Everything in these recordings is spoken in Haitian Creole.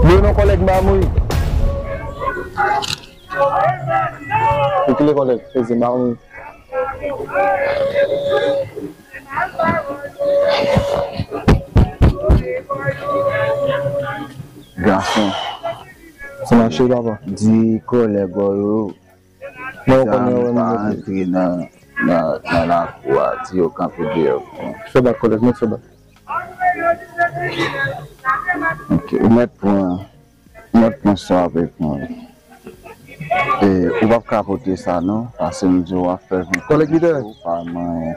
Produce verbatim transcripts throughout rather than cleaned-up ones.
Mwen non kòlèg m pa mouri. Ou kile kòlèg, peze m pa mouri. Gason. Se mache papa. Di kòlèg ou yo. Mwen ou konnen yo wè m pa antre nan, nan, nan lakou a, di yo kanpe deyò. Fè bak kòlèg, mèt fè bak. Ok, ou mèt pran, ou mèt pran sa w ap pran. E, ou p ap ka pote sa non, paske m di w ap fè vent. Kòlèg lidè. Ou pa manyen.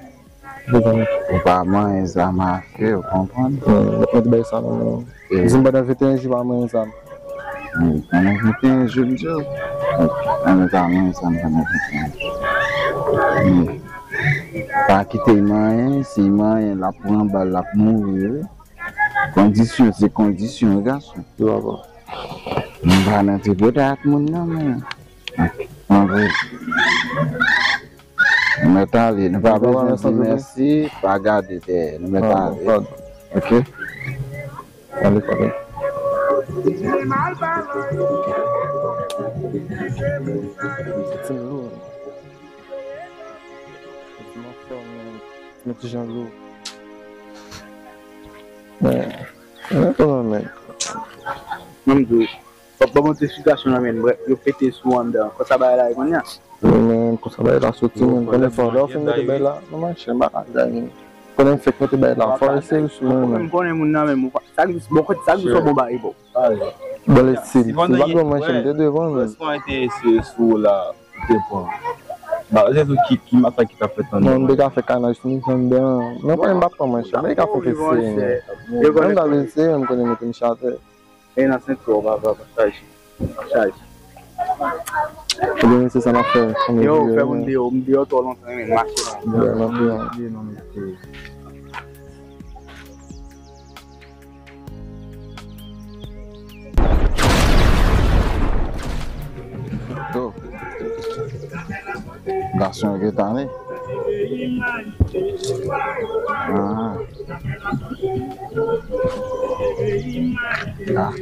Ou pa manyen zam afe, ou konprann? Mèt bay sa non. Di m pandan venteyen jou pa manyen zam. Wi, pandan venteyen jou m di w. Mwen pa manyen zam pandan venteyen jou. Pa kite l manyen, si l manyen l ap pran bal, l ap mouri wi. Kondisyon se kondisyon wi gason. M pa nan tripotay ak moun nan men. Anpil. Nou mèt ale, nou pa bezwen di mèsi, pa gade dèyè, nou mèt ale. Ok? Ale, ale. Ti lou. Ti mafya, men. Ti jan lou. Men, men, men. Mwen m di w, fòk ban mwen esplitasyon nan men, brèf, yo pete sou anndan. Konsa bagay la ye kounye a. Wi, men konsa bagay la soti, men konnen fò lè w fin mete bagay la, nou mache, m pa ka gade. Konnen m fèk mete bagay la, fò eseye sou mwen, men. M konnen moun nan menm, ou pa, sa ki, bon, kote, sa ki sou bon bagay, bon. Bon, le stil, si m pa t wè manche, m te devan, men. Lè mwen te eseye sou ou la, ou te pran. Ba, se sou ki, ki masak ki t ap fèt anndan. Non, m te ka fè kanaj sou misyon anndan. Men konnen m pa pran manche, m te ka fè eseye, men. Menm ta vle eseye, men m konnen mete m chatè. E nan senti w, papa, pa chaje. Pa chaje. Ebyen, se sa n ap fè. Yo, fè moun deyò, m deyò twò lontan, men mache la. Yo, n ap deyò. Yo. Gason yo gentan ale. Ah. Ah.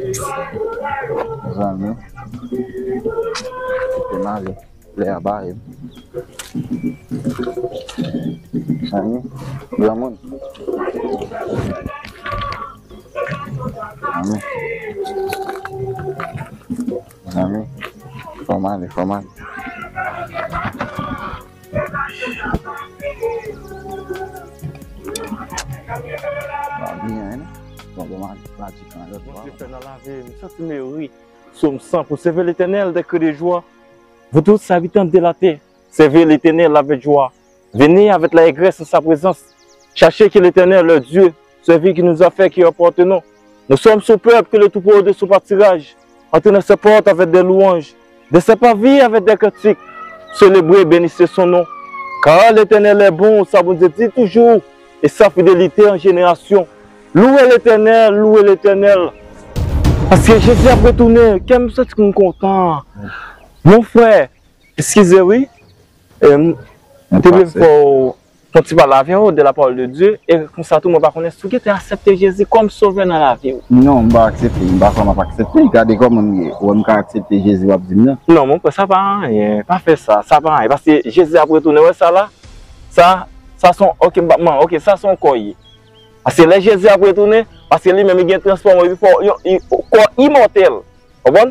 Zanmi. Kite m ale. Lè a bare m. Zanmi. Granmoun. Zanmi. Zanmi, fò m ale, fò m ale. Bon, bon, m ale, m ale. Bondye fè nan lavi m, m santi m ri. Psaume cent. Pour servir l'Éternel des cris de joie. Vous tous, habitants de la terre, servez l'Éternel avec joie. Venez avec l'allégresse en sa présence. Cherchez que l'Éternel, le Dieu, celui qui nous a fait, qui apporte nous. Nous sommes son peuple, que le troupeau de son pâturage. Entrez dans ses portes avec des louanges, de ses parvis avec des cantiques. Célébrez, bénissez son nom. Car l'Éternel est bon, sa Bondye di toujou, et sa fidélité en génération. Louez l'Éternel, louez l'Éternel. Paske Jezi ap retounen, kè m santi m kontan. Mon frè, eskize wi. Em, m te vle fè w, fè yon ti pale avè w de la parole de Dieu, e konsa tou mwen pa konnen si w gentan aksepte Jezi kòm sovè nan lavi w. Non, m pa aksepte, m pa kwè m ap aksepte. Gade kòman m ye. Ou wè m ka aksepte Jezi w ap di m nan? Non, mon frè, sa pa anyen, pa fè sa, sa pa anyen. Paske Jezi ap retounen, wè sa la? Sa, sa se yon, ok, m pa, man, ok, sa se yon kò ye. Paske lè Jezi ap retounen, paske li menm li gen transfòme, li fè yon, yon kò imòtèl. Konprann?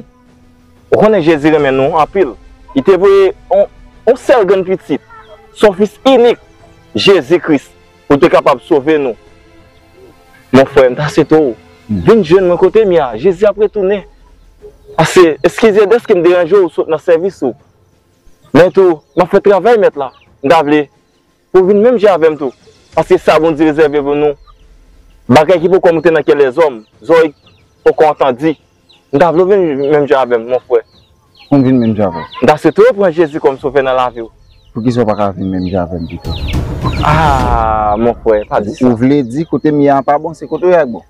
Ou konnen Jezi renmen nou anpil. Li te voye yon, yon sèl grenn pitit, son Fis inik, Jezi Kris, pou l te kapab sove nou. Mon frè, m ta swete w vin jwenn mwen kote m ye a. Jezi ap retounen. Paske, eskize dèske m deranje w sot nan sèvis ou. Men tou, m ap fè travay Mèt la. M ta vle pou w vin menm jan avè m tou. Paske sa Bondye rezève pou nou, bagay ki poko moute nan kè lèzòm, zòrèy poko antandi. M ta vle w vin menm jan avè m, mon frè. Pou m vin menm jan avè w? M ta swete w pran Jezi kòm sovè nan lavi w. Poukisa w pa ka vin menm jan avè m pito? Ah, mon frè, pa di sa. Ou vle di kote m ye a pa bon, se kote w ye a k bon?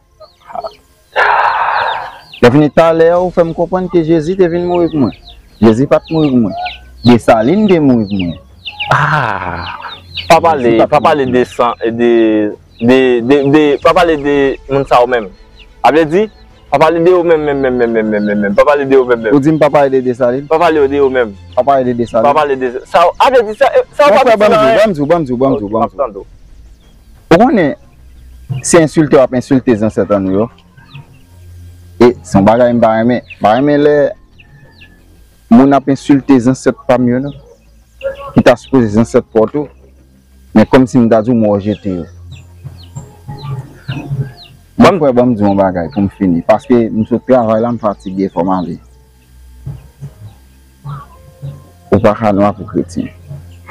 Lè fini talè, ou fè m konprann ke Jezi te vin mouri pou mwen. Jezi pa t mouri pou mwen. Desalin te mouri pou mwen. Ah, pa pale, pa pale de san, de, de, de, de, pa pale de moun sa yo menm. A vle di, pa pale de yo menm, menm, menm, menm, menm, menm, menm, menm. Pa pale de yo menm, menm. Ou di m pa pale de Desalin? Pa pale de yo menm. Pa pale de Desalin? Pa pale de sa yo. A vle di, sa, sa yo pa piti nan anyen. Ban m di w, ban m di w, ban m di w, ban m di w, ban m di w. Ou konnen, se ensilte w ap ensilte zansèt an nou yo. E se yon bagay m pa renmen. M pa renmen lè moun ap ensilte zansèt pa m yo, non. Ki ta sipoze zansèt pa w tou. Men kòmsi m ta di w, mwen rejte yo. Ban m, frè, ban m di w yon bagay pou m fini. Paske m sot travay la, m fatige, fò m ale. Ou pa ka nwa pou kretyen.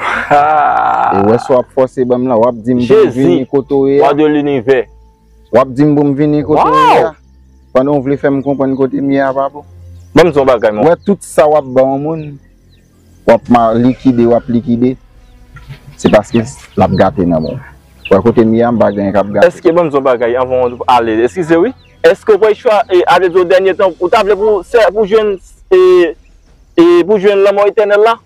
E wè sa w ap fòse ban m la, w ap di m pou m vini kote w ye a. Wa de linivè. W ap di m pou m vini kote w ye a. Pandan w vle fè m konprann kote m ye a pa bon. Ban m di w yon bagay, mon. Wè tout sa w ap ba yon moun, w ap ma-, likide, w ap likide. Se paske l ap gate nan men w. Wè kote m ye a, m pa gen anyen k ap gate. Èske, ban m di w yon bagay anvan w ale, eskize wi. Èske w pral chwa-, e, a vle di o dènye tan, ou ta vle pou sè, pou jwenn, e, e, pou jwenn lanmò etènèl la?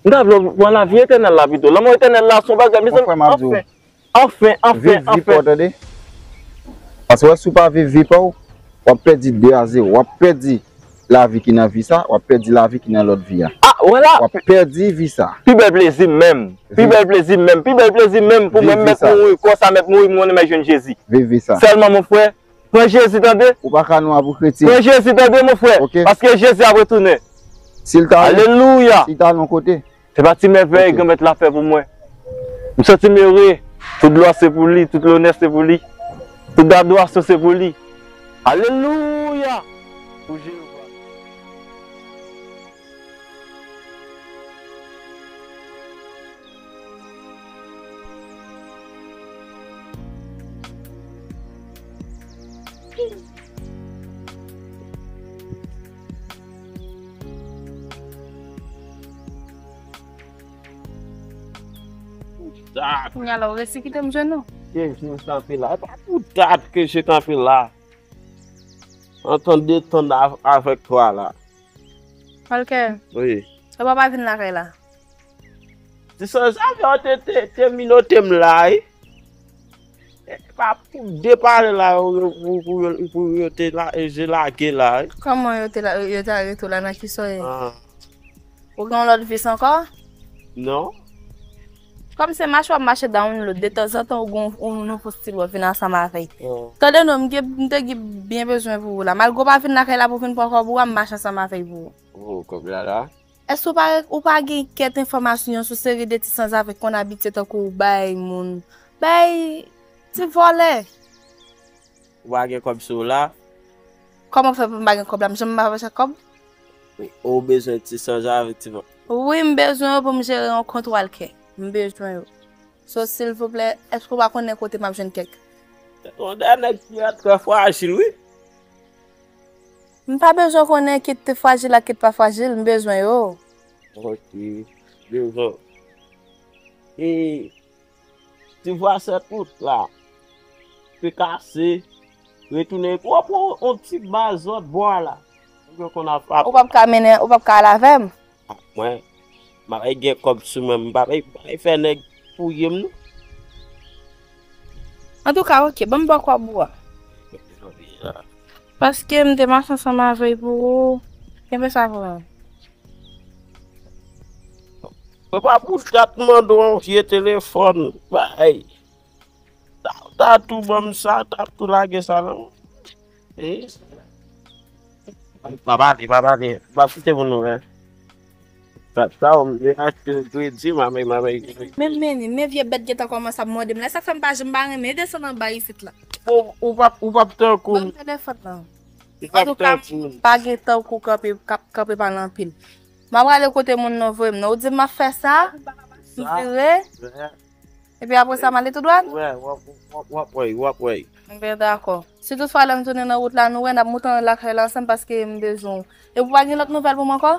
M ta vle w pran lavi etènèl la pito. Lanmò etènèl la se yon bagay, mezanmi, anfen, anfen, anfen, anfen. Viv vi pa w, tande. Paske wè, si w pa viv vi pa w, w ap pèdi de a zewo. W ap pèdi lavi ki nan vi sa, w ap pèdi lavi ki nan lòt vi a. A, vwala. W ap pèdi vi sa. Pi bèl plezi m menm. Pi bèl plezi m menm. Pi bèl plezi m menm pou mwen m mèt mouri, kò sa mèt mouri, m konnen mèt jwenn Jezi. Viv vi sa. Sèlman, mon frè, pran Jezi, tande. Ou pa ka nwa pou kretyen. Pran Jezi, tande, mon frè. Ok. Paske Jezi ap retounen. Si l ta, alelouya, si l ta nan kote. Se pa ti mèvèy Granmèt la fè pou mwen. M santi m ere. Tout glwa se pou li, tout lonè se pou li. Tout adorasyon se pou li. Alelouya! Pou Jewova. Dat. Kounye a la, ou resi kite m jwenn ou? Ke je kanpe la. E pa pou dat ke je kanpe la. An tan de tan av-, avèk twa la. Walker. Wi. Ou pa pa vin lakay la? Ti sanzave yo te, te, te minote m la, wi. E pa pou de pale la, yo, yo, pou, pou, yo, pou yo te la, e je lage la, wi. Kòman yo te la, yo te arete w la nan ki soyè? Ah. Ou gen yon lòt vis ankò? Non. Kòm se mache w ap mache download, detanzantan ou gen yon nouvo stil w ap vin ansanm avè l. Oh. Tande non, m gen, m te gen byen bezwen pou ou la. Malgre w pa vin lakay la pou vin pran kòb ou a, m mache ansanm avè l pou ou. Oh, kòb la la. Èske ou pa, ou pa gen kèk enfòmasyon sou seri de ti sanzave k konn abitye tankou bay moun, bay ti vòlè? Ou pa gen kòb sou ou la? Kòman fè pou m pa gen kòb la? M janm pa fè sa kòb? Ou bezwen ti sanzave ti vòlè? Wi, m bezwen yo pou m jere yon kont Walker. M bezwen yo. So, silvouplè, èske ou pa konnen kote m ap jwenn kèk? Yon dèyè nèg ki trè frajil, wi. M pa bezwen konnen kit te frajil ak kit pa frajil, m bezwen yo. Ok. Bezwen. E ti vwasè tout la. Te kase. Retounen. Ou ap pran yon ti bal zòt bò a la. Ou konn ap, ap. Ou p ap ka mennen, ou p ap ka al avè m? Ah, mwen, m pa bay gen kòb sou mwen, m pa bay, pa bay fè nèg fouye m, non. Antouka, ok, ban m ba w kòb ou a. Paske m te mache ansanm avè l pou ou, kenbe sa pou mwen. Mwen pa pou dat mande w yon vye telefòn, bay. Ta, ta tou ban m sa, ta tou lage sa nan mwen. E? Pa pale, pa pale. Pa kite pou nou, en. Sa, sa, m te achte kredi, m ap, m ap. Men, men, men vye bèt gentan kòmanse ap mòde m la. Sa k fè m pa janm pa renmen desann anba isit la. Ou, ou p ap, ou p ap tankou m. Ban m telefòn nan. Ou p ap tankou m. Antouka, pa gen tan pou kanpe, kap-, kanpe pale anpil. M ap prale kote moun nan voye m nan. Ou di m ap fè sa, m vire. Epi apre sa, m ale tou dwat? Wè, w ap, w ap, w ap wè, w ap wè. Enben, dakò. Si toutfwa lè m tounen nan wout la, nou wè, n ap moute lakay la ansanm paske m bezwen w. Epi w pa gen lòt nouvèl pou m ankò?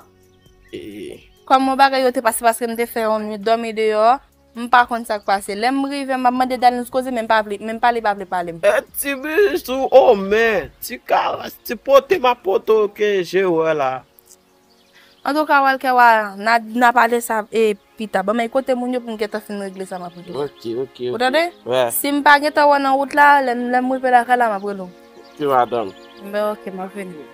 E. Kòman bagay yo te pase paske m te fè yon nuit dòmi deyò, m pa konn sa k pase. Lè m rive, m ap mande Dalens koze, men m pa vle, men m pale, pa vle pale m. E ti bijou, o men, ti karas, ti pote m ap pote w ke je wè la. Antouka, Walker, wa, n a, n a pale sa e pita. Ban m al kote moun yo pou m gentan fin regle sa m ap regle. Ok, ok, ok. Ou tande? Wè. Si m pa gentan wè w nan wout la, lè m, lè m rive lakay la, m ap rele w. Ok, madanm. Ben, ok, m ap vini.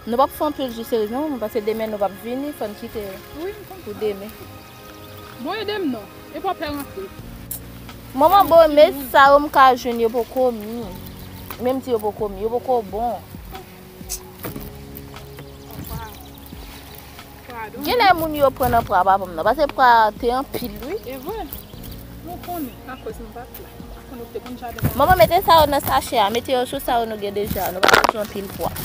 Nou p ap fè anpil jou serye non, paske demen nou p ap vini, fò n kite pou demen. Bon, ede m non. E pa pè rantre. Manman, bon, men sa yo m ka jwenn yo poko mi. Menm si yo poko mi, yo poko bon. Genlè moun yo pran nan pra papa m nan, paske pra te anpil, wi. E vre. Nou konnen, akoz nou pa t la. Nou pa konnen ou te konn jaden. Manman, mete sa yo nan sachè a, mete yo sou sa yo nou gen deja. Nou pa bezwen anpil pwa.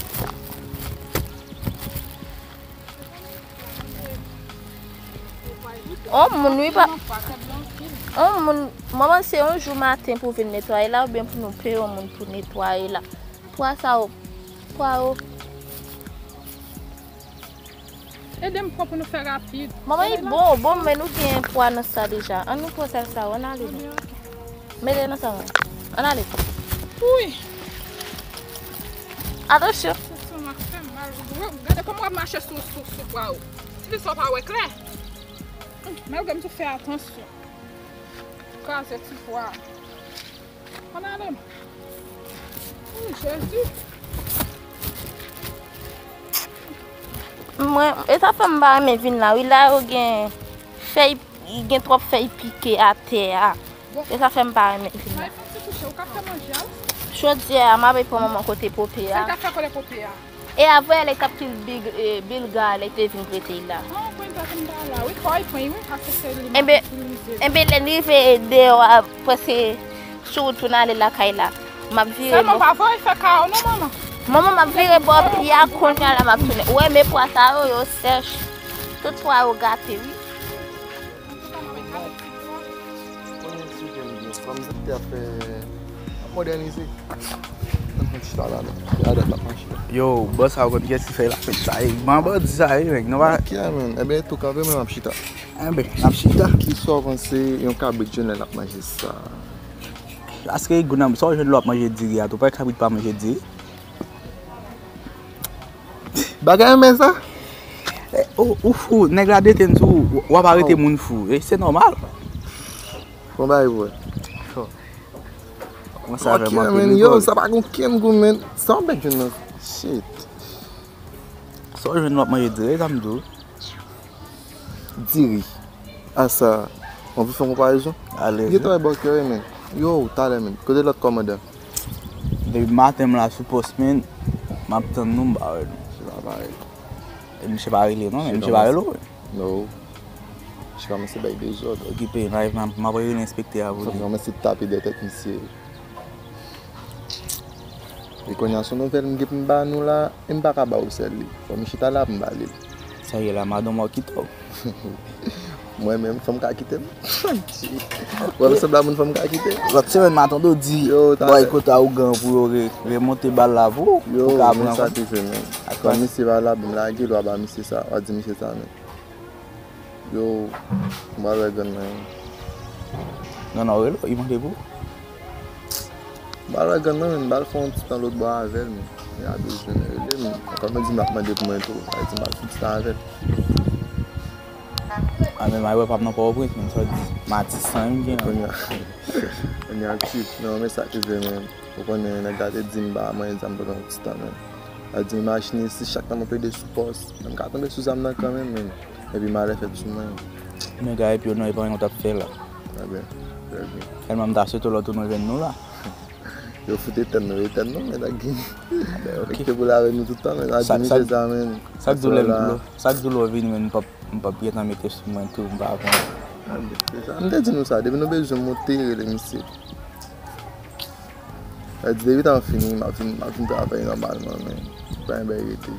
On moun, wi, pa. On moun, manman, se yon jou maten pou vin netwaye la, oubyen pou nou peye yon moun pou netwaye la. Pwa sa yo, pwa yo. Ede m pran pou nou fè rapid. Manman, li bon, bon, men nou gen pwa nan sa deja. Ann nou pran sèl sa yo, ann ale non. Mete nan sa, manman. Ann ale. Wi. Atansyon. Sou, sou, m ap fè mal. Gade kòman w ap mache sou, sou, sou pwa yo. Ti fi sa w pa wè klè. Men w gen m tou fè atansyon. Kraze ti pwa. Ann ale. Wi, Jezi. Mwen, e sa fè m pa renmen vin la, wi. La yo gen fèy, gen twòp fèy pike atè a. E sa fè m pa renmen vin la. Chodyè a, m ap pran manman kote pope a. E avè lè t ap pil big, e, bilga, lè te vin prete la. Enben, enben, lè n rive deyò a, prèske sou wout pou n ale lakay la, m ap vire bò. Manman, m ap vire bò pye a, kounye a la m ap tounen. Ou wè, men pwa sa yo, yo sèch. Tout pwa yo gate, wi. Konnen ti jen li gen fanm, sa te ap fè, ap mòdènize. Ann fè ti chita la, men. Gade, l ap mache. Yo, bòs sa, ou konn kiyès ki fè l ap fè sa, e? Ban bandi sa, e, nèg, nou pa. Ok, men. Enben, tou kanpe, men m ap chita. Enben, n ap chita. Kisa w panse yon kabrit jwenn lè l ap manje sa? Paske, gounan, sa w jwenn lè w ap manje diri a, tou pa kabrit pa manje diri. Bagay mè sa? Eh, ou, ou fou, nèg la detenn sou ou, w ap arete moun fou. E, se nòmal. Bon bagay pou wè. Kòmanse avè m anpil rigòl. Yo, sa pa gen okenn gou, men. Sa w bèk jwenn nan? Shit. Sa w jwenn w ap manje diri, sa m di w. Diri. A sa, w anvi fè yon konparezon? Ale. Gen twòp bòkè, men. Yo, talè, men. Kote lòt kòmandan? Depi maten m la sou pòs, men. M ap tann nou, m pa wè nou. Se pa parèy. E misye pa rele, non, men misye pa rele w. No. Misye kòmanse bay dezòd. Okipe, m ap, m ap rele enspektè a pou li. Kòmanse tape dèyè tèt misye. E kounye a, se yon nouvèl m gen pou m ba nou la, e m pa ka ba w sèl li. Fò m chita la pou m ba li l. Sa ye la, madanm ou kite w? Mwen menm, fanm ka kite m? Wè, m sanble a moun fanm ka kite? Lòt semèn, m a tande w di bòy kote a ougan pou yo re-, remonte bal la pou ou, pou ka pran kòb. Yo, men sa ki fè, men. Kòm misye pa la, bon, m lage l, w a ba misye sa, w a di misye sa, men. Yo, m pral wè grann mwen. Non, non, rele w, li mande pou ou. M pral wè grann mwen, men m pral fè yon ti tan lòt bò avè l, men. Li a bezwen rele m. Ankò mwen di m ap mande pou mwen tou. Sa vle di m pral fè yon ti tan avè l. A, men m al wè pa m nan Pòtoprens, men sa di, Matisan m gen. Kounye a, kounye a, tchip. Non, men sa ki vre, men. Ou konnen, nèg la te di m pa manyen zam pandan yon ti tan, men. Sa di m imajine si chak tan mwen plede sou pòs, men m ka tonbe sou zam nan kanmenm, men. Epi malè fèt sou mwen. Men gade epi yo non, e pa anyen w t ap fè la. Trè byen, trè byen. Tèlman m ta swete w lè w tounen jwenn nou la. Yo fout etèn nou, etèn nou, men nèg ki, nèg ki te boule avèk nou tout tan, men, sa di misye sa, men. Sa k di w lè m, sa k di w lè w vini, men, m p ap, m p ap gentan mete sou mwen tou, m pa konn. M te di nou sa, depi nou bezwen monte, rele misye. Sa di depi tan fini, m ap vin, m ap vin travay nòmalman, men pa gen bagay rete.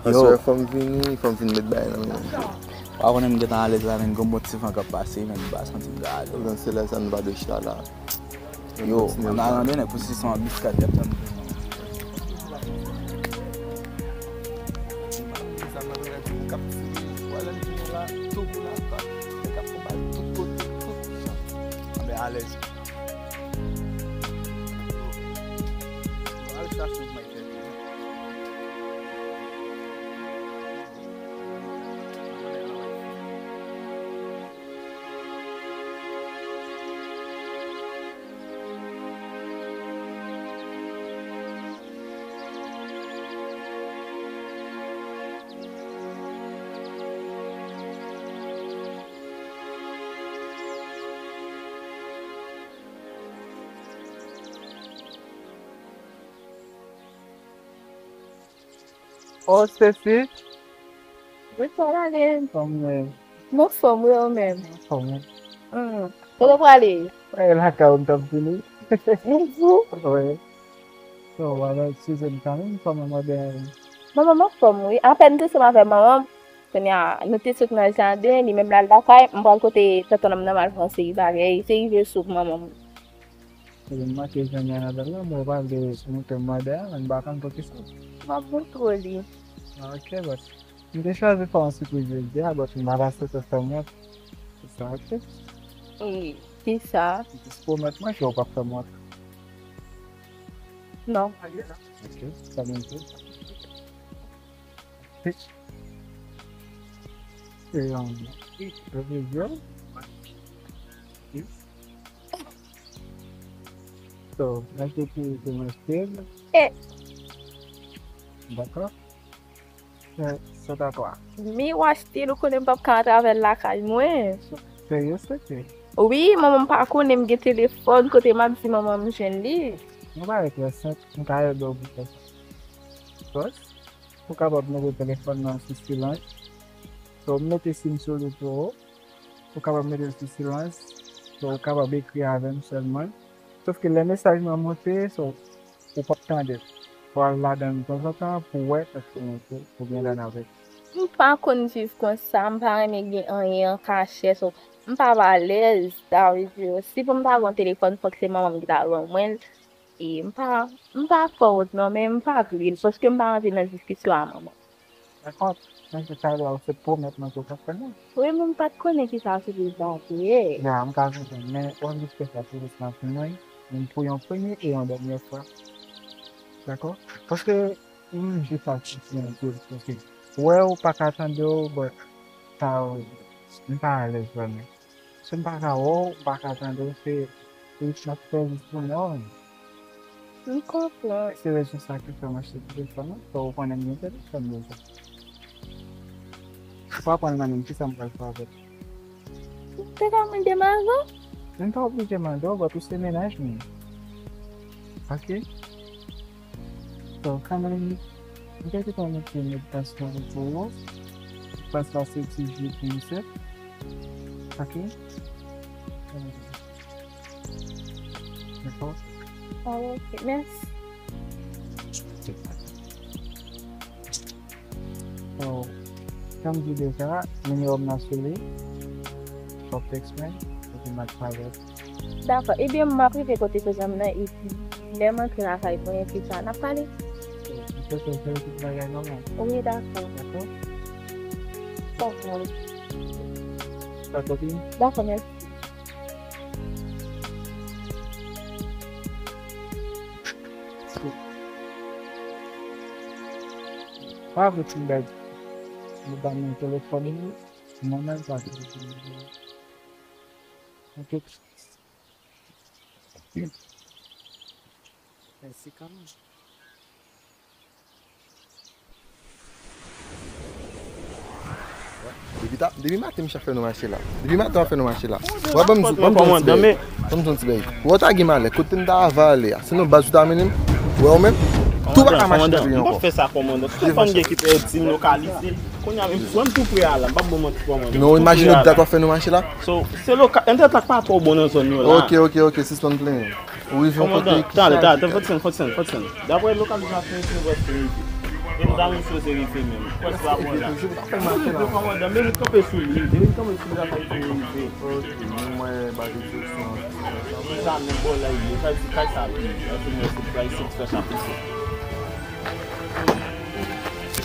Paske fò m vini, fò m vin met bagay nan men m. Ou pa konnen m gentan alèz la, men gon bon ti van k ap pase, men m pa santi m ka alèz. Nan se lè sa nou pa dwe chita la. Yo, ann ale, nèg, pou se son biskad y ap tann. Anben, alèz. Al chache w, Michael. Oh, Stacy. Wi, kòman w ye? Kòman w ye? M anfòm, wi, ou menm? Anfòm, wi. Hmm. Kote w prale? Mwen lakay ou, m t ap vini. Bonjou. Wi. So, w ap eskize m kanmenm, kòman madanm ou? Manman m anfòm, wi. Apèn m te ansanm avè manman m. Kounye a, nou te sot nan jaden, li menm l al lakay, m pral kote tonton m nan, m al pran seri bagay, se rive sou manman m. Ebyen, m manke jwenn Annabelle la, mwen pral de sou moutè m mande a, men m pa konn poukisa. M ap montre w li. Ah, ok, but m te chwazi fè yon sipriz jodi a, but m pa pase pou fè m wont. Se sa, ok? E, kisa? Jis pwomèt mwen ke w p ap fè m wont. Non. Ok, sa byen tou. E, um, revizyon. So, mwen te ki te mwen stil. E. Dakò. Se, se ta twa. Mi w achte l, ou konnen m p ap ka antre avè l lakay mwen. Serye, se ki? Wi, manman m pa konnen m gen telefòn, kote m ap di manman m jwenn li. Yon bagay trè senp, m ka ede w pou fè sa. First, ou kapab mete telefòn nan sou silans. So, m mete sim sou li pou ou. Ou kapab mete l sou silans. So, ou kapab ekri avè m sèlman. Sòf ke lè mesaj mwen monte, so, ou p ap tande l. Fò w al ladan l tanzantan pou w wè èske l monte oubyen l ann avèk. M pa konn viv konsa, m pa renmen gen anyen an kachè, so, m pa alèz, sa vle di, si pou m ta gen yon telefòn, fòk se manman m ki ta ban mwen l. E m pa, m pa fè wont non, men m pa vle l, paske m pa rantre nan diskisyon a manman. Dakò, men se sa la, se pwomèt mwen ke w t ap fè mwen. Wi, men m pa t konnen kisa sipriz la te ye. Ya, m ka konprann, men w ap jis fè sa pou jis nan fin mwen, men pou yon premye e yon dènye fwa. Dakò? Paske m jis ap soti anpil, paske wè w pa ka tande w, but sa, m pa alèz vrèman. Si m pa ka wè w, m pa ka tande w, se, se yon chak fè jis pou mwen. M konprann. Se rezon sa ki fè m achte telefòn nan, fò w konnen m gen telefòn deja. Ou pa pran l nan men m, kisa m pral fè avè l? Ou te ka mande m avan? M pa oblije mande w, but ou se mennaj mwen. Ok? So, kanmenm, m te gentan mete medikasyon pou ou. Medikasyon se ti ji pou misye. Ok? Dakò? Ah, ok, mèsi. So, jan m di deja, nimewo m nan sou li. Fò w tèks mwen, epi m ap pale. Dakò. Ebyen, m ap rive kote kouzin m nan, epi lè m antre lakay mwen, epi sa, n ap pale. M swete w fè tout bagay nòmal. Wi, dakò. Dakò? Dakò, wi. Dakò, mèsi. Pa vle ti bèg. Li ban mwen telefòn li. Mwen menm pa telefòn li. Ok. Mèsi kanmenm. Depi ta, depi maten misye ap fè nou mache la. Depi maten w ap fè nou mache la. W ap ban m, ban m di yon ti bagay. Ban m di yon ti bagay. Wè w ta gen malè, kote m ta va ale a? Se nan baz ou ta mennen m? Wè w menm? Tou pa ka mache nan peyi ankò. M p ap fè sa, kòmandan. Tout fann gen ki pèdi m lokalize. Kounye a menm, wè m tou pre a la, m p ap ba w manti, kòmandan. Non, imajine w dat w ap fè nou mache la. So, se lokal, entènèt la k pa twò bon nan zòn yo la. Ok, ok, ok, sispann plenyen. Ou rive yon kote ki chaje. Talè, talè, fòtisan, fòtisan, fòtisan. Daprè lokalizasyon, se vre se rive. Ou ta menm sipoze rive menm. Kòman se pa bon la? Toujou, pa fè mache la. Kòmandan, men kanpe sou li. Depi kanpe sou li, sa fè li rive. Ok, men mwen ba de direksyon. Sa menm bò la, li ye. Sa di kay sa pi. Sa se mwen, se kay sa ki fè sa pi.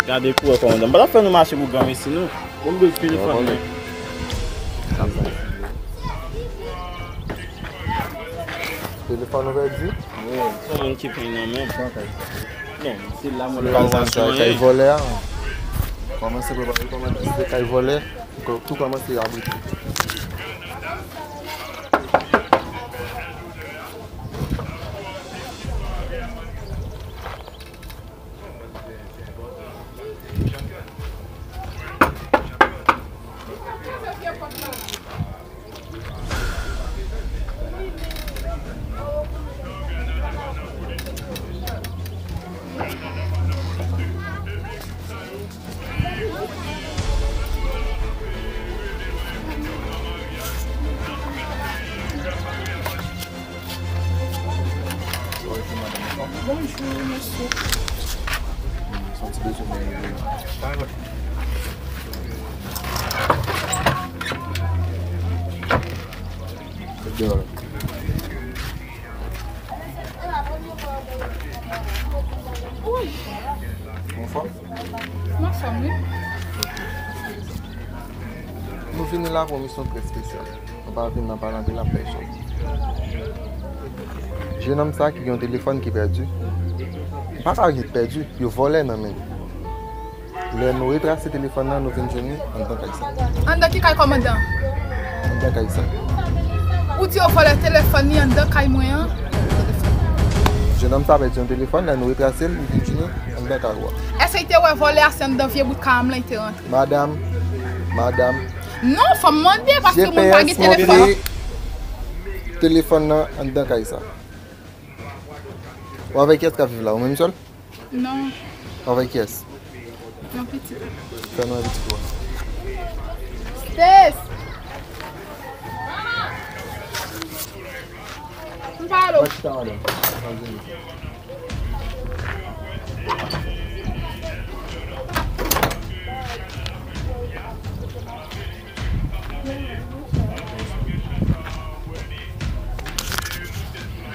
Gade kou, kòmandan. M pa t ap fè nou mache pou granmesi, non. Bon, m bezwen telefòn mwen. Telefòn ou pèdi? Wi, se yon moun ki pran nan men m. Bon, se la mwen lokalizasyon an ye. Kay vòlè a. Kòmanse prepare, kòmanse kay vòlè. Tou kòmanse abrite. Bonjou, mesye. Santi bezwen mwen. Wi. Ou anfòm? M anfòm, wi. Nou vini la pou yon misyon trè espesyal. Nou pa vin nan pale anpil ak pèsòn. Jennonm sa ki gen yon telefòn ki pèdi. M pa ka di pèdi, yo vòlè nan men li. Lè nou retrase telefòn nan, nou vin jwenn li anndan kay sa. Anndan ki kay kòmandan? Anndan kay sa. Ou di yo vòlè telefòn li anndan kay mwen an? Jennonm sa pèdi yon telefòn, lè nou retrase l, nou vin jwenn li anndan kay ou a. Èske li te wè vòlè a se anndan vye bout kay an li te rantre? Madanm, madanm. Non, fò m mande, paske moun pa gen telefòn. G P S montre telefòn nan anndan kay sa. Ou avèk kiyès k ap viv la? Ou menm sèl? Non. Ou avèk kiyès? Yon pitit. Fè non pitit ou a. Stace! M pa wè w. Al chita, madanm.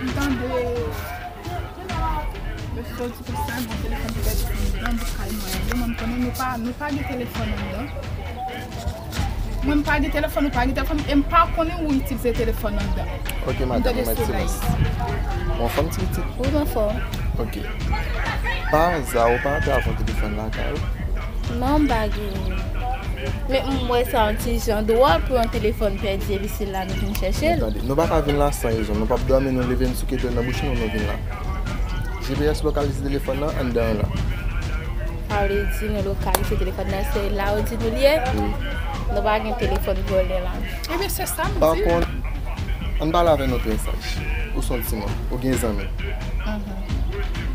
M tande mesye yo di konsa, gen telefòn ki pèdi anndan bout kay mwen an. Yo, mwen, m konnen nou pa, nou pa gen telefòn anndan. Mwen, m pa gen telefòn, ou pa gen telefòn, e m pa konnen ou itilize telefòn anndan. Ok, madanm, ou mèt silans. Ou anfòm, ti pitit? Wi, m anfòm. Ok. Pa aza, ou pa te avè yon telefòn lakay ou? Non, m pa genyen. Men m wè sa yon ti jan dwòl pou yon telefòn pèdi epi se la nou vin chèche l. Tande, nou pa ka vin la san rezon. Nou p ap dòmi, nou leve, nou souke dlo nan bouch nou, nou vin la. G P S lokalize telefòn nan anndan an la. Sa vle di nou lokalize telefòn nan, se la ou di nou l ye? Wi. Nou pa gen telefòn vòlè la. Ebyen, se sa m di. Pa kont, ann pale avè nou trè saj. Ou se yon timoun, ou gen zanmi. Mhm.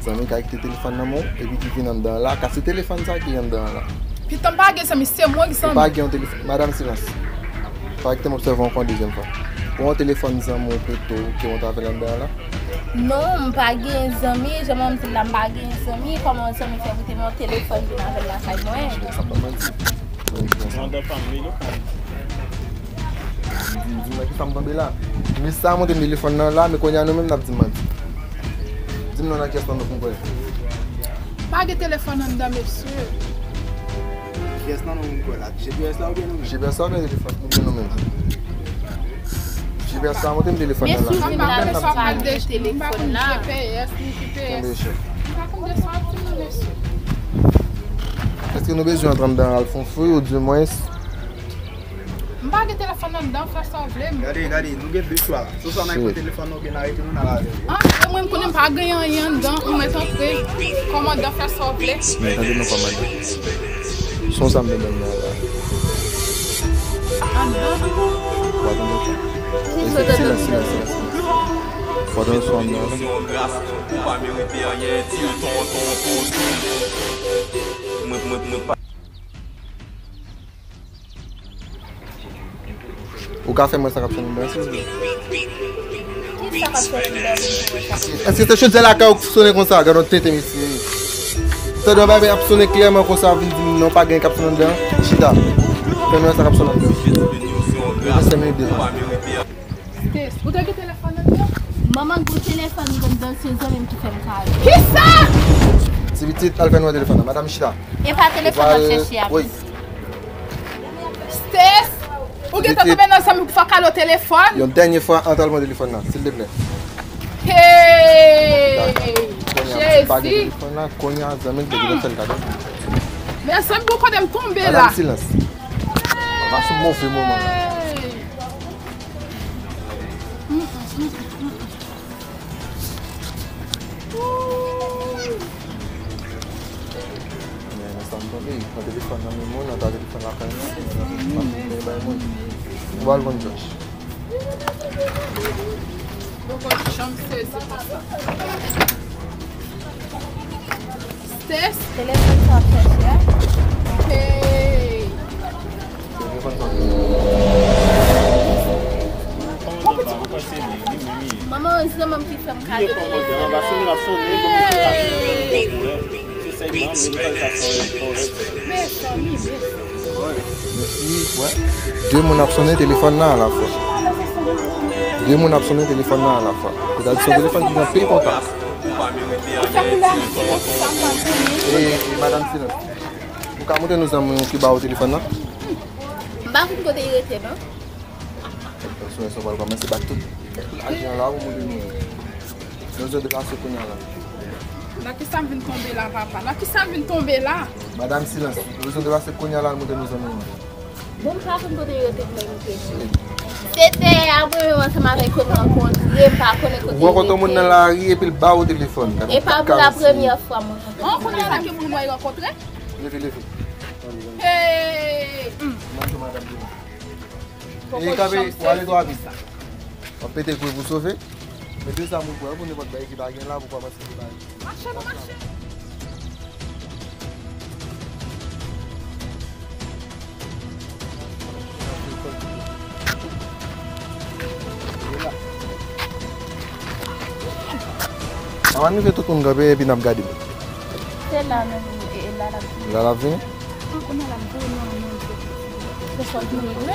Zanmi ka kite telefòn nan men w, epi ki vin anndan an la, kase telefòn sa ki anndan an la. Pitan m pa gen zanmi, se mwen ki zanmi. Ou pa gen yon telefòn. Madanm, silans. Pa kite m obsève w ankò yon dezyèm fwa. Ou yon telefòn zanmi w pito ke w t avè l anndan an la? Non, m pa gen zanmi, jan mwen di la, m pa gen zanmi. Kòman yon zanmi fè pote m yon telefòn vin avè l lakay mwen? Sa pa manti. Mwen gen zanmi. Di m nan ki sa m tonbe la. Men sa montre m telefòn nan la, men kounye a nou menm n ap di m manti. Di m non nan kiyès nan nou pou m kwè. Pa gen telefòn anndan, mesye. Kiyès nan nou pou m kwè la? G P S la oubyen nou menm? G P S la oubyen telefòn? Oubyen nou menm? G P S la montre m telefòn nan la. Mesye, m pa gen telefòn la. G P S, ni G P S. Kenbe chè. M pa konn de sa w ap di m nan, mesye. Èske nou bezwen antre anndan al fè yon fouy ou di mwens M pa gen telefòn anndan, fè sa w vle. Gade, gade, nou gen de chwa. Se swa n al pran telefòn nan oubyen n arete nou, n al avè l. Antre, mwen, m konnen m pa gen anyen anndan, ou mèt antre. Kòmandan, fè sa w vle. Men tande non, kòmandan. Son sa m te ban nan la. Anndan? Fò w tande. Silans, silans, silans, silans. Fò w tande son anndan. Mwen, mwen, mwen pa Ou ka fè mwen sa k ap sonnen anndan an, silvouplè? Ki sa k ap sonnen anndan an? Èske se chodyè lakay ou k sonnen konsa? Gad yon tenten mesye. Tande yon bagay ap sonnen klèman konsa, vin di m non, pa gen k ap sonnen anndan. Chita. Fè nou wè sa k ap sonnen anndan. Depi senk minit deja. Stace, ou te gen telefòn nan deyò? Manman gen telefòn nan anndan, se zanmi m ki fè m kado. Kisa? Ti pitit, al fè nou wè telefòn nan. Madanm, chita. E pa telefòn n ap chèche a. Wi. Stace, ou gentan tonbe nan zanmi pou fè kado telefòn? Yon dènye fwa, antre al pran telefòn nan, silteplè. Hey! Kounye a, si pa gen telefòn nan, kounye a, zanmi l te gentan fè l kado. Mezanmi, pou kote m tonbe la. Madanm, silans. Ou pa sou move moman la. Hey! Men, men sa m tande, pran telefòn nan men moun, antre telefòn lakay mwen, men bay moun. Ou al konn Josh. Poko janm sezi konsa. Stace. Telefòn sa w ap chèche a? Hey. Manman, se manman ki fè m kado. Mezanmi, mezanmi. De moun ap sonnen telefòn nan alafwa. De moun ap sonnen telefòn nan alafwa. Sètadi se yon telefòn ki gen anpil kontak. E, e, madanm, silans. Ou ka montre nou zanmi w ki ba ou telefòn nan? M pa konn kote l rete, non. Sou sa w pral kòmanse bat tout lajan la pou montre nou. Nou bezwen deplase kounye a la. Nan kisa m vin tonbe la, papa? Nan kisa m vin tonbe la? Madanm, silans. Nou bezwen deplase kounye a la, montre nou zanmi nou. Bon, m pa konn kote l rete menm ke. Se te a premye ansanm avèk yo m rankontre, m pa konnen kote l rete. Ou rankontre yon moun nan lari epi l ba ou telefòn. E pa pou la premye fwa mwen rankontre. An, kounye a la ke moun mwen rankontre? Leve, leve. Hey! Mande madanm de mwen. E kanpe, w ale dwa vit. W ap pete kouy pou sove. Mete sa moun pran pou nenpòt bagay ki pa gen la, pou pa panse ki pa gen. Mache, nou mache. Avan nou fè tout moun kanpe epi n ap gade. Se la menm, e, e la l ap vini. La l ap vini? An, kounye a l ap vini, non, non, se, se sòt nou vle.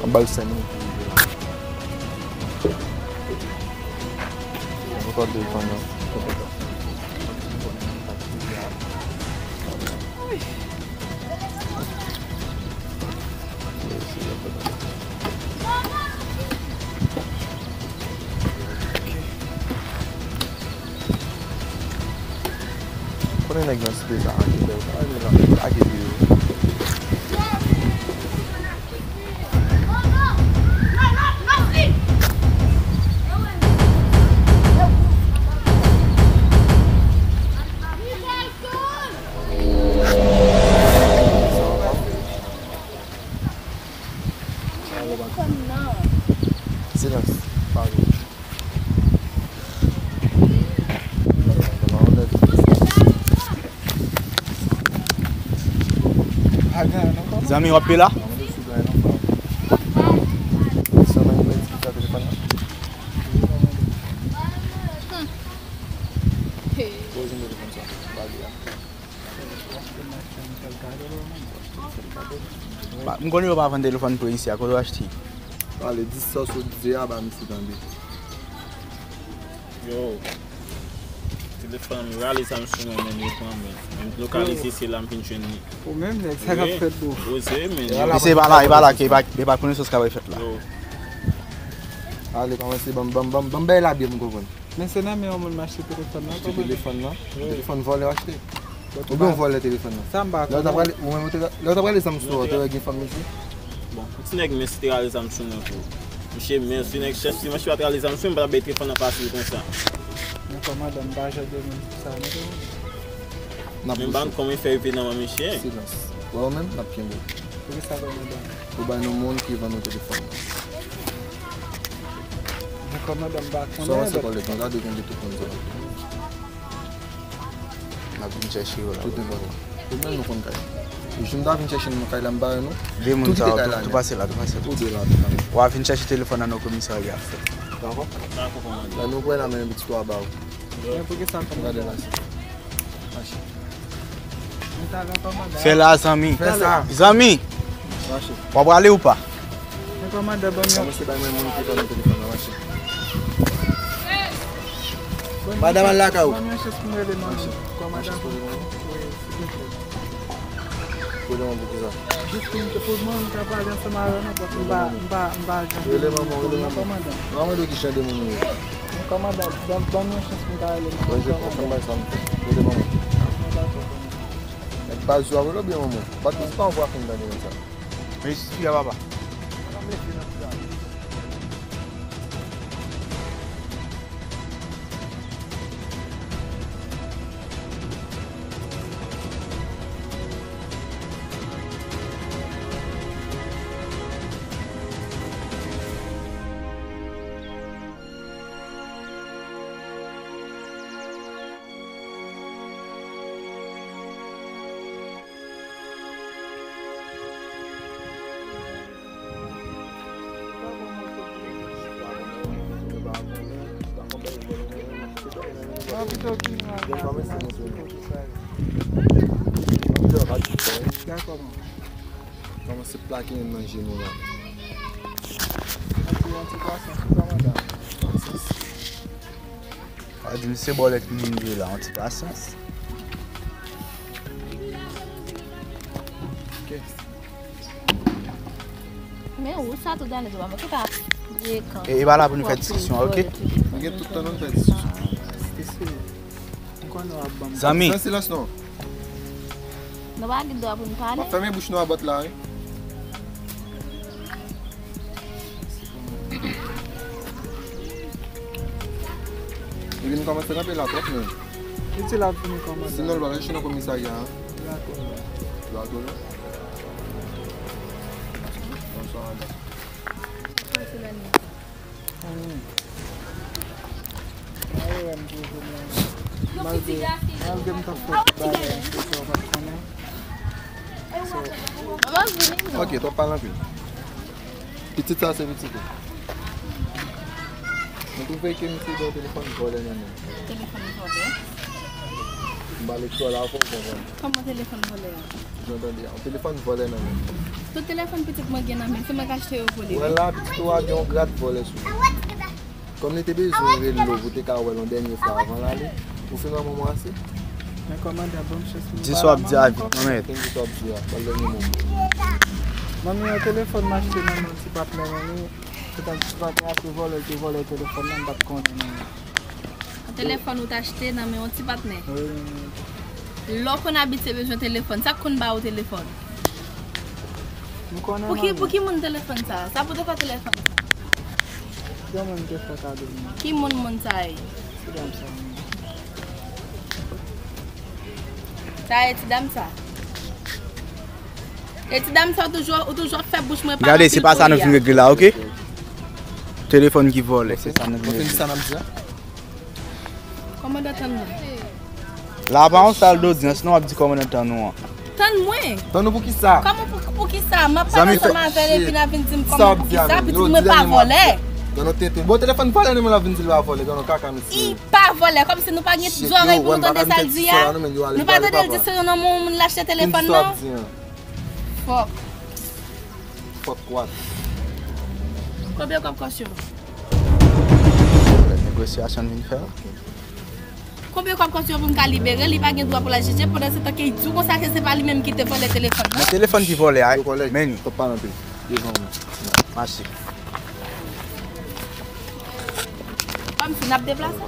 An ba l senk minit pou rive la. Mwen pa defann nan. Konnen nèg nan site sa a ki bèl, sa a gen nan lage yo. Silans. Pale. Zanmi, w ap peye la? Ba, m konnen yo pa vann telefòn pou isi a, kote w achte? Pale, di sa w sot di a ba misye tande. Yo, telefòn m rale zam sou mwen, men yo pran mwen. M lokalize, se la m vin jwenn li. Ou menm, nèg, sa k ap fèt, bro? Poze, men. Misye pa la, e pa la, ke e pa, e pa konesans k ap fèt la. Yo. Ale, kòmanse, ban m, ban m, ban m, ban m bay la byen m konprann. Men se nan men yon moun m achte telefòn nan. Achte telefòn nan? Wi. Telefòn vòlè w achte? Oubyen w vòlè telefòn nan? Sa m pa konnen. Lè w t ap rale, ou menm ou te, lè w t ap rale zam sou ou, ou te wè gen fanm misye? Bon, pou ti nèg men si te rale zam sou mwen pou misye, men si nèg chèf, si misye pa t rale zam sou mwen, m pa t ap bay telefòn nan fasil konsa. Men kòmandan, m pa jan de moun sa, non. Men m pa konn kòman fè rive nan men misye. Silans. Wè ou menm, n ap kenbe w. Poukisa kòmandan? Ou bay nou moun ki vann ou telefòn nan. Men kòmandan, m pa konnen. Sa w se kòlèg mwen, gade konbyen tout moun sa. N ap vin chèche yo la. Tout moun. Ou menm nou konn kay. Jou m ta vin chèche nou nan kay la, m bare nou. De moun sa yo, tou pase la, tou pase la. Tou de la, tou la. W a vin chèche telefòn nan nan komisarya. Dakò? Dakò, kòmandan. Lè nou pran la men yon ti twa ba ou. Men pou ki sa, kòmandan? Gade la, se. Mache. Fè la, zanmi. Fè sa. Zanmi. Mache. W ap prale ou pa? Men kòmandan, ban m yon. Kòmanse bay mwen moun ki ban nou telefòn nan, mache. Madanm al lakay ou. Ban m yon chans pou m rele manman. Mache. Kòmandan. Wi, silvouplè. Rele manman pou ki sa? Jis pou m te, pou mwen, m ka pale ansanm avè nou, paske m pa, m pa, m pa jan. Rele manman, rele manman. Kòmandan. Manman de ki jan de moun ou ye? Kòmandan, ban, ban m yon chans pou m ka rele manman. Bon, se kòmandan. Bay sa m fè. Rele manman. Dakò, kòmandan. Nèg baz yo a rele oubyen manman? Bat, se pa yon vwa fin tande konsa. Men jis priye papa. Dakò, bon. Kòmanse plake menm nan jenou la. Yon ti, yon ti pasyans, kòmandan. Pasyans. A di m se bòlèt li ye la, yon ti pasyans. Ok. Men ou sa tout ane, ou pa manke pa. E, e pa la pou nou fè diskisyon, ok? Nou gen tout tan nou fè diskisyon. Rete serye. M konnen w ap ban m. Zanmi. San silans non. Nou pa gen dwa pou n pale. W ap fèmen bouch nou a bòt la, wi. Li vin kòmanse kanpe la twòp, men. Li di l ap vini kòmandan. Sinon, l pral rete nan komisarya a. Dakò. Dakò, non? Bonswa, madanm. Pase la nuit. Anyen. Mwen wè m toujou menm. Malgre, malgre m t ap fè bagay anpil sa w pa t konnen. So, ok, t ap pale anpil. Pitit sa se pitit ou. Mwen twouve ke misye gen yon telefòn vòlè nan men l. Telefòn vòlè? M pale kreyòl la pou w konprann. Kòman telefòn vòlè a? Jan tande a, yon telefòn vòlè nan men l. Tout telefòn pitit mwen gen nan men l, se mwen k achte yo pou li. Wè la, pitit ou a gen yon grad vòlè sou li. Kòm li te bezwen rele w pou te ka wè l yon dènye fwa avan l ale, ou fin wè manman ase? Men kòmandan, ban m chans pou m pale a manmi. Di sa w ap di a vit, manmi. Di sa w ap di a, pale dènye mo. Manmi, yon telefòn m achte nan men yon ti patnè manmi. Se tankou ti patnè a se vòlè, te vòlè telefòn nan, m pa t konnen manmi. Yon telefòn ou t achte nan men yon ti patnè. Wi, wi, wi. Lè w konn abitye bezwen telefòn, sa k konn ba ou telefòn? M konnen manmi. Pou ki, pou ki moun telefòn sa? Sa poutèt sa telefòn sa? Yon moun te fè kado li. Ki moun moun sa ye? Ti dam sa. Sa ye ti dam sa? E ti dam sa, ou toujou, ou toujou ap fè bouch mwen pale anpil kounye a. Gade, se pa sa nou vin regle la, ok? Telefòn ki vòlè, se sa nou vin regle. Kòmandan, tann mwen. La pa yon sal dodyans non, w ap di kòmandan tann ou an. Tann mwen. Tann ou pou ki sa? Kòman pou, pou ki sa? M ap pale ansanm avè l epi l ap vin di m kòman pou ki sa? Pitit mwen pa vòlè. Bon, telefòn vòlè nan men l ap vin di l pa vòlè, grann kaka mesye. Li pa vòlè, kòmsi nou pa gen zòrèy pou nou tande sa l di a? Nou pa tande l di se nan men yon moun l achte telefòn nan? Fòk. Fòk what? Konbyen kòb kòsyon? Negosyasyon vin fè. Konbyen kòb kòsyon pou m ka libere l, li pa gen dwa pou l al chèche, pandan se tan ke l di w konsa ke se pa li menm ki te vòlè telefòn nan. Men telefòn ki vòlè a, men li. Kòb pa nan pye. Devan mwen. Mache. Kòmsi n ap deplase.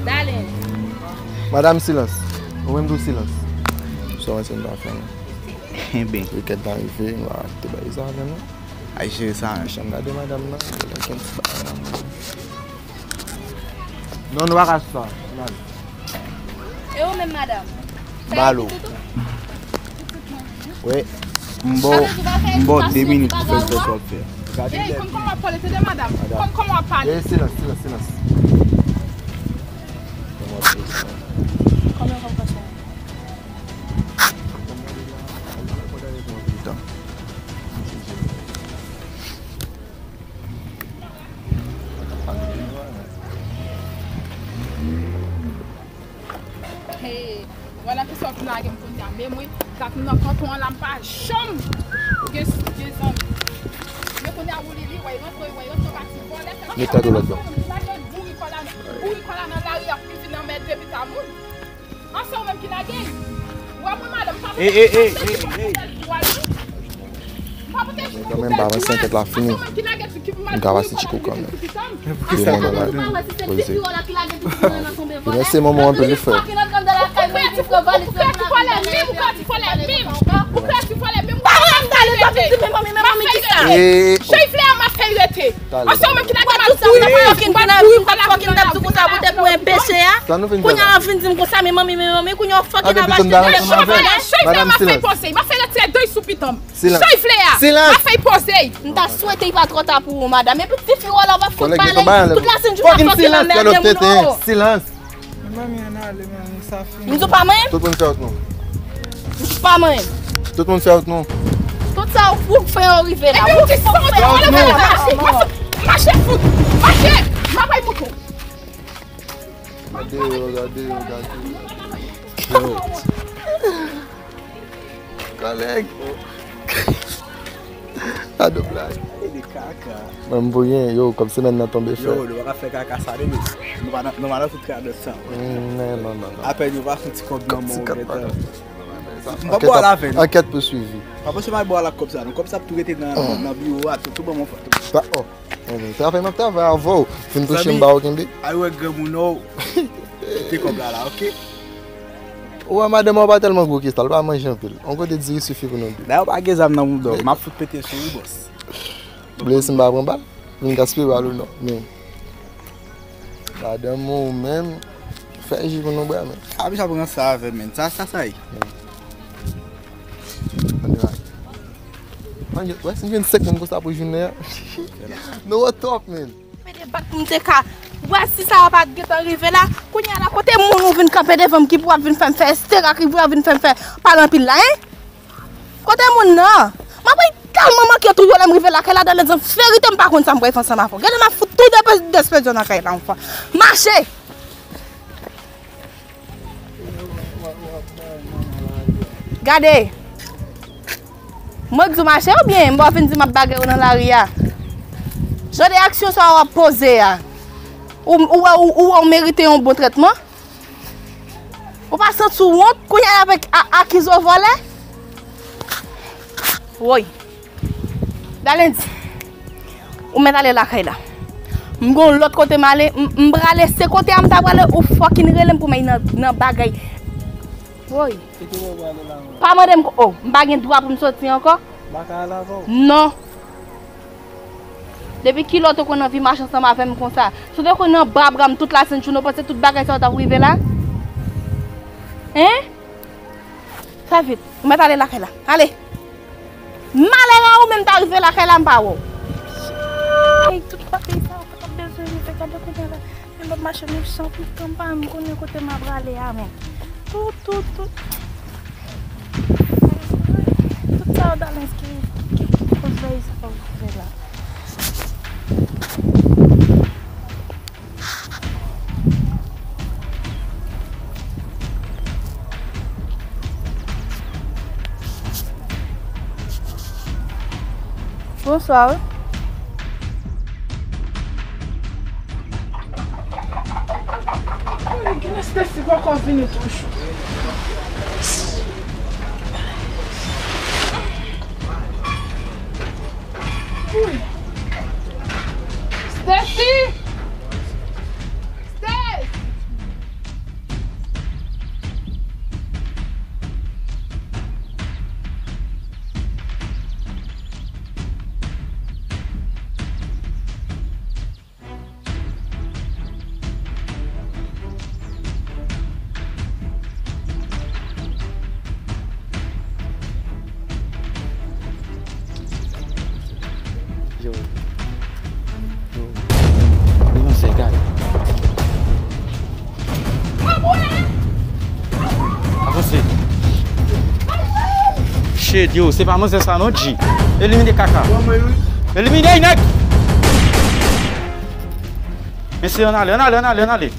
Dale. Madanm, silans. Ou menm tou silans. Sa w wè se m pa fè non. Enben. Rikèt la rive, m pa te bay sa avè nou. Ay jere sa menm. Chan gade madanm nan, li gen ti bagay nan men. Non, nou pa ka sou sa. N ale. E ou menm, madanm? Balo. Wi. M ba w, m ba w de minit pou fè sa w ap fè. Ey, konn kòman w ap pale, tande madanm. Konn kòman w ap pale. Ey, silans, silans, silans. Kòman w ap pale? Tan. Wala ki sa w vin lage m kounye a, men mwen, dat m nan kanton an la, m pa janm gen, gen zanmi. Men kounye a, ou li li, wè, rantre, wè, rantre pati vòlè. Met tèt ou lòtbò. Bouri kòla, bouri kòla nan lari a, pou vin anmède pita moun. An se ou menm ki lage l. Ou wè mwen, madanm, pa... Ey, ey, ey, ey, ey. Kanmenm, pa avanse, ankèt la fini. M ka pase Tchiko kanmenm. Men poukisa l pa pran? Poze. Li renmen se manman anpil, li frè. Ou kreye ti vòlè menm, ou kreye ti vòlè menm, ou kreye ti vòlè menm. Pa rann dale, pa vin di men manmi, men manmi ki sa? Jan Flea m ap fè rete. Ansanm menm ki lage m ap bouri, m ap bouri, m ap bouri, m ap bouri, m ap bouri. Kounye a w vin di m konsa, men manmi, men manmi, kounye a w fucking ap achte. Jan Flea m ap fè poze, m ap fè retire dèy sou pitan m. Jan Flea, m ap fè poze. M ta swete li pa twò ta pou ou, madanm. Epi ti fi w la, w ap fout pale. Tout la senn jounen w ap fucking anmède moun, oh. Silans. Men manmi, ann ale, manmi, sa fini. M di w pa manyen? Tout moun fè out nou. M di w pa manyen. Tout moun fè out nou. Tout sa ou fè yo rive la. Epi ou di sa ou fè yo rive la. Mache, mache, fout. Mache. M ap bay mouton. Gade yo, gade yo, gade yo. Kòlèg. Gade blag. E de kaka. Mwen m pou gen, yo, kòb semèn nan tonbe fè. Yo, nou pa ka fè kaka sa, non, men. Nou pa nan, nou pa nan tout kaka sa. Mm, non, non, non, non. Apèn yo pa fè ti kòb nan men w, gentan. M pa bò al avè nou. Enquête poursuivie. Pa panse m al bò al ak kòb sa, non. Kòb sa ap tou rete nan, nan, nan biwo a, tou, tou ban mwen fè. Pa, oh. Travay m ap travay avè w. Fin touche m ba w kenbe. Ay wè granmoun, non. Kite kòb la la, oke? Ou wè madanm ou pa tèlman gwo ke sa, l pa manje anpil. On kote diri sifi pou nou de. Dayè w pa gen zam nan mouda w, m ap fout pete sou ou, bòs. Bliye si m pa pran bal, vin gaspiye bal ou non. Men madanm ou menm, fè ji pou nou bwè, men. A, misye ap pran sa avè m, men. Sa, sa, sa ye. Ann ale. Ann, wè, si m jwenn senk moun konsa pou jounen an. Nou o top, men. Mete bak pou m te ka wè si sa a pa t gentan rive la. Kounye a la, kote moun ou vin kanpe devan m ki pou ap vin fè m fè estera, ki pou ap vin fè m fè pale anpil la, en? Kote moun nan? M ap ri tèlman manke tou yo lè m rive lakay la, dan lè di verite m pa konn sa m pral fè ansanm avè w. Gade m ap fout tou de despedyon nan kay la yon fwa. Mache! Gade. Mwen k di w mache oubyen m ba w vin di m ap bagay ou nan lari a? Jan de aksyon sa w ap poze a. Ou, ou, ou, ou, ou merite yon bon trètman? Ou pa santi w wont? Kounye a y ap ak-, a-, akize w vòlè? Woy. Dalendi, ou mèt ale lakay la. M gon lòt kote m ale, m, m prale, se kote a m ta prale, ou fucking rele m pou m al nan, nan bagay. Woy. Se ki bò w prale la menm? Pa mande m ko-, oh, m pa gen dwa pou m soti ankò? M pa ka al avè w? Non. Depi kilè w te konn anvi mache ansanm avè m konsa? Si w te konn anba bra m tout la sent jounen, w panse tout bagay sa yo t ap rive la? Hein? Fè vit. Ou mèt ale lakay la. Ale. Malè a ou menm ta rive lakay la, m pa wè w. Ey, tout papye sa yo, pa t ap bezwen rive. Gade kounye a la. Men m ap mache, men san pikan pa m konnen kote m ap prale a, men. Tout, tout, tout. Tout sa yo Dalens ki, ki, ki koz bagay sa yo fè la. Bonswa wi. Kilè Stacy poko vini toujou? Stacy! Stacy! Yo. Yo. Li nan sèkay. Avanse. Shit, yo, se pa manzè sa non, G. Elimine kaka. Elimine, nèg. Mesye, ann ale, ann ale, ann ale, ann ale.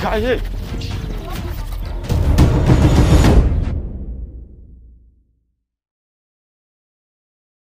Gaye.